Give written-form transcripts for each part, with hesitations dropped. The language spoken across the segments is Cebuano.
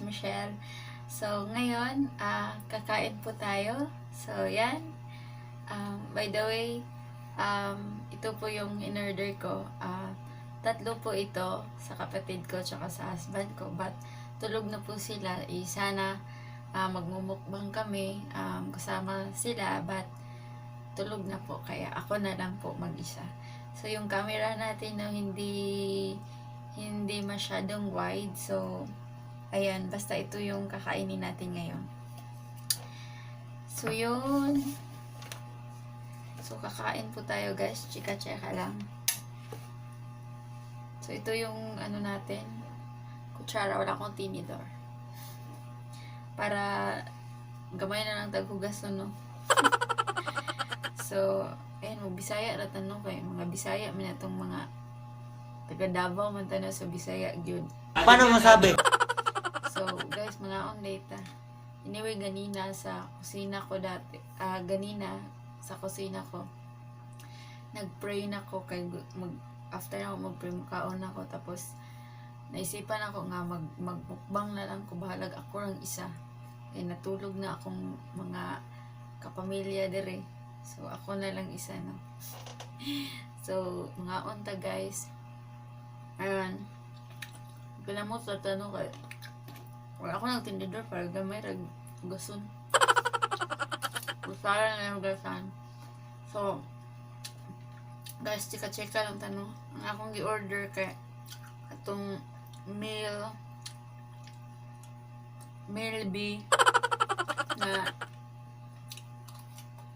Michelle. So, ngayon, kakain po tayo. So, yan. By the way, ito po yung in-order ko. Tatlo po ito sa kapatid ko tsaka sa husband ko. But, tulog na po sila. Eh, sana magmumukbang kami kasama sila. But, tulog na po. Kaya ako na lang po mag-isa. So, yung camera natin, no, hindi hindi masyadong wide. So, ayan, basta ito yung kakainin natin ngayon. So, yun. So, kakain po tayo, guys. Chika-chika lang. So, ito yung ano natin. Kutsara. Wala akong tinidor. Para gamay na lang taghugas, no? So, ayan, mag Bisaya ra tanong kay mga Bisaya man atong mga taga Davao man tanan sa Bisaya gyud. Paano masabi? So, guys, mga on data. Anyway, ganina sa kusina ko dati, ganina sa kusina ko, nag-pray na ko kay mag after na ako mag-pray, mukaon ako, tapos naisipan ako nga magmukbang na lang ko, bahalag ako lang isa. Eh, natulog na akong mga kapamilya dire. So, ako na lang isa, no. So, mga unta, guys. Ayan. Pinamot sa tanong kay wala ako ng tinidor para gamay rag gason. Usara na yung gasan. So, guys, chika-chika lang tanong. Ang akong gi-order kay atong meal meal B na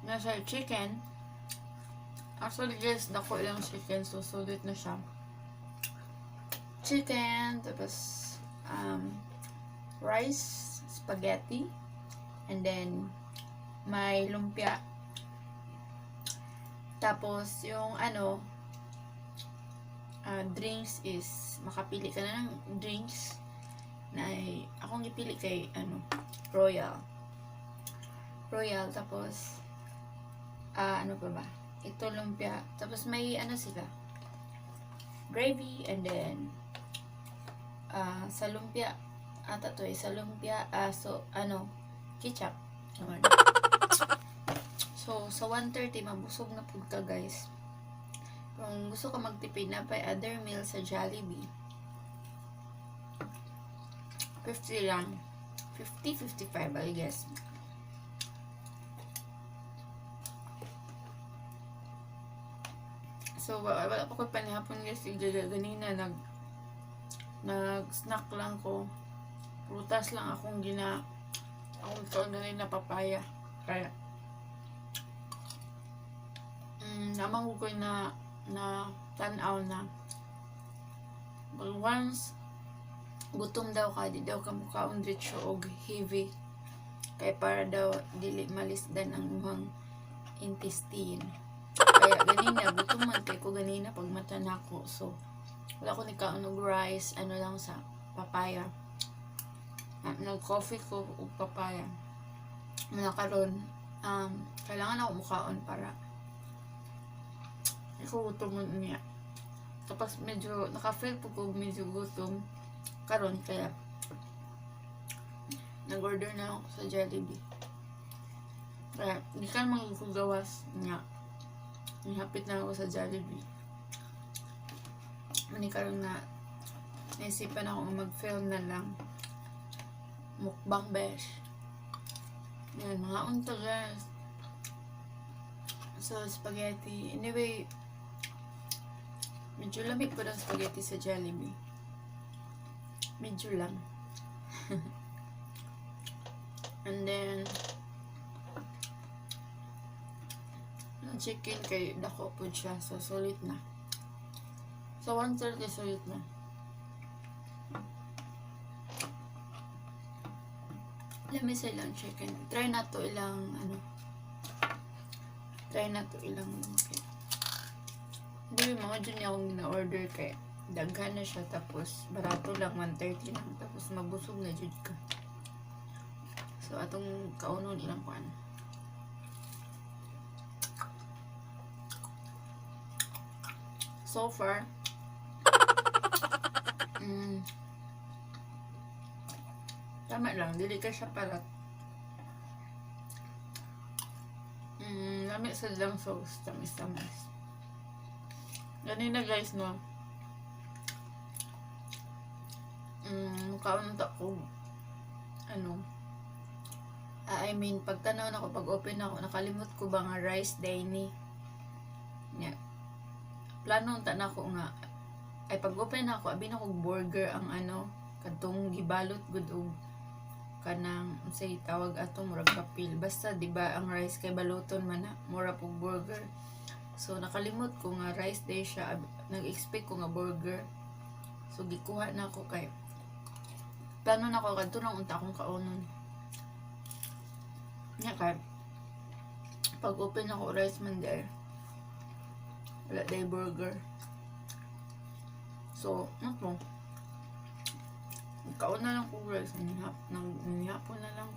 nasa chicken. Actually, guys, dako ilang chicken. So, sulit na siya. Chicken, tapos rice, spaghetti, and then may lumpia. Tapos, yung ano, drinks is, makapili ka na ng drinks na ay, akong ipili kay, ano, Royal. Royal, tapos, ano pa ba? Ito lumpia. Tapos may ano sila, gravy, and then, sa lumpia, ata to eh, sa lumpia, so, ano, ketchup. Naman. So, sa 1:30, mabusog na pud ka, guys. Kung gusto ka magtipid na pa other meal sa Jollibee. 50 lang. 50, 55, I guess. So, wala pa ko panihapon, guys. Ganina, nag-snack lang ko. Prutas lang akong kaon ganina, papaya. Kaya, namang ko na na tanaw na but once gutom daw ka, di daw ka mukaon diretso og heavy kay para daw dili malisdan ang imong intestine. Kaya ganina gutom man kay ko ganina pag mata nako, so wala ko ni kaon og rice, ano lang sa papaya. Nag coffee ko og papaya na karon kailangan ako mukaon para ikaw gutom niya. Tapos medyo naka-feel po ko medyo gutom karon, kaya nag-order na ako sa Jollibee. Kaya di ka naman ko gawas nga. Nihapit na ako sa Jollibee. Mani karon nga naisipan ako nga mag-film na lang. Mukbang, besh. Yan, mga unta, guys. So, spaghetti. Anyway, medyo lamig po ng spaghetti sa Jollibee. Medyo lang. And then, ang chicken kay dako po siya. So, sulit na. So, 1:30, sulit na. Lami sa ilang chicken. Try na to ilang, ano, try na to ilang lumpia. Hindi, mga dyan niya akong gina-order kay daghan na siya, tapos barato lang, 1:30 lang, tapos mabusog na jud ka. So atong kaunon ilang kuan. So far, Tama lang, dili kay siya parat. Lami sa lang sauce, tamis-tamis. Ganina, guys, no. Kaon ta ko ano. Ah, I mean, pagtanaw nako, pag open nako, nakalimot ko ba nga rice diay ni. Nya. Plano ta nako nga ay pag open nako, abi na kog burger ang ano, kadtong gibalot gud og kanang unsay tawag ato, murag papel. Basta di ba ang rice kay baluton man na, mura pug burger. So nakalimot ko nga rice diay siya, nag-expect ko nga burger. So gikuha na ako kay plano na ko kadto lang unta akong kaonon. Nya kay pag open ako, rice man diay. Wala diay burger. So, ano to? Kaon na lang ko, guys. Nanghapon na lang.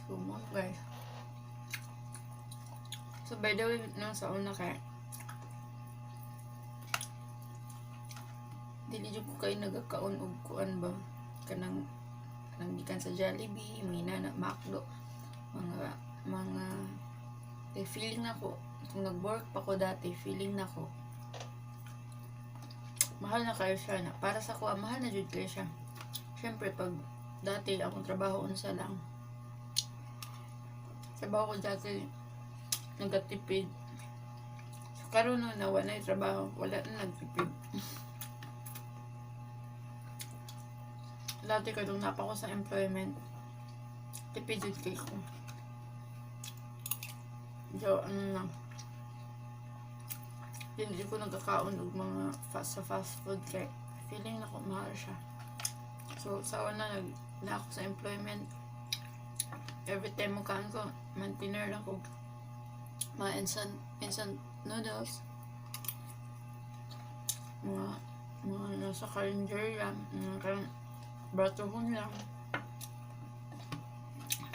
So, mo guys. So, by the way, no, sa una kay dili jud ko kayo nagakaon og kuan ba, kanang kanang gikan sa Jollibee, mga inana, McDo, mga kay feeling nako kung nag-work pa ko dati, feeling nako mahal na kayo siya na para sa kuha, mahal na jud kayo siya. Syempre, pag dati akong trabaho, unsa lang trabaho ko dati, nagatipid. So karon, no, na wala na trabaho, wala na nagtipid. Dati kadtong naa pa ko sa employment, tipid jud kay ko. So ano na, hindi ko nagkakaon og mga fast sa fast food kay feeling nako mahal siya. So sa una nag na ako sa employment, every time mo kaon ko, maintainer lang ko mga instant noodles, mga nasa karinderya, mga kanang baratohon lang.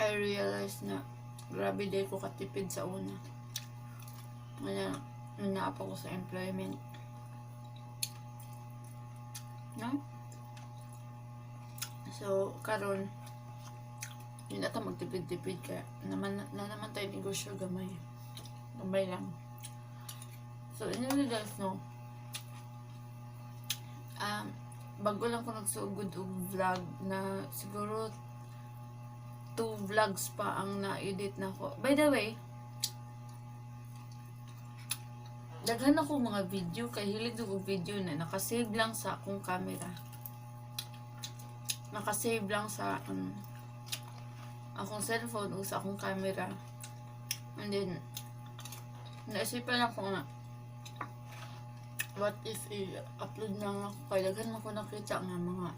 I realized na grabe diay ko katipid sa una. Kaya, nung naa pa ko sa employment. No? So, karon hindi na ta magtipid-tipid kaya naman na naman tayo negosyo gamay. Gamay lang. So, anyway guys, no? Bago lang ko nagsugod og vlog na siguro two vlogs pa ang na-edit na ko. By the way, daghan ako mga video kay hilig og video na nakasave lang sa akong camera. Nakasave lang sa akong cellphone o sa akong camera. And then, naisipan ako nga, what if i-upload na nga ako kay daghan man ko nakita nga mga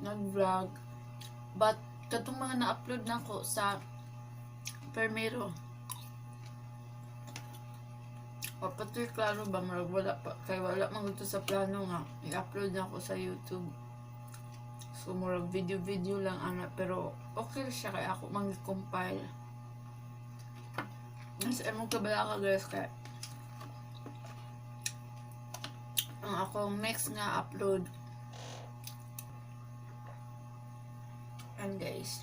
nag-vlog. But, katong mga na-upload na ko sa Premiere, wa pa to'y klaro ba, murag wala pa, kay wala man gud to sa plano nga i-upload na ako sa YouTube. So, murag video-video lang ana, pero okay siya kay ako mang compile. Nasa imong kabalaka, guys, kay ang akong next nga upload and guys,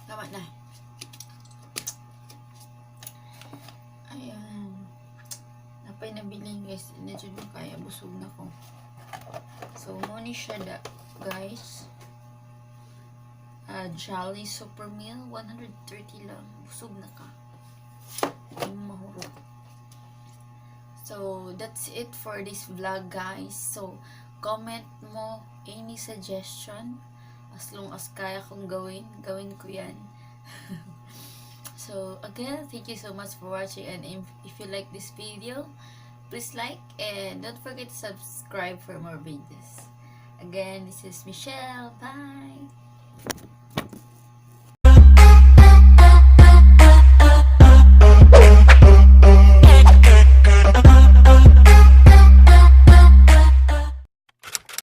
tama na. Ayan. Napay nabilin, guys. Hindi jud mo kaya, busog na ko. So, mo ni siya da, guys. Jolly Super Meal, 130 lang. Busog na ka. Hindi mo mahurot. So, that's it for this vlog, guys. So, comment mo any suggestion. As long as kaya kong gawin, gawin ko yan. So, again, thank you so much for watching. And if you like this video, please like and don't forget to subscribe for more videos. Again, this is Michelle. Bye!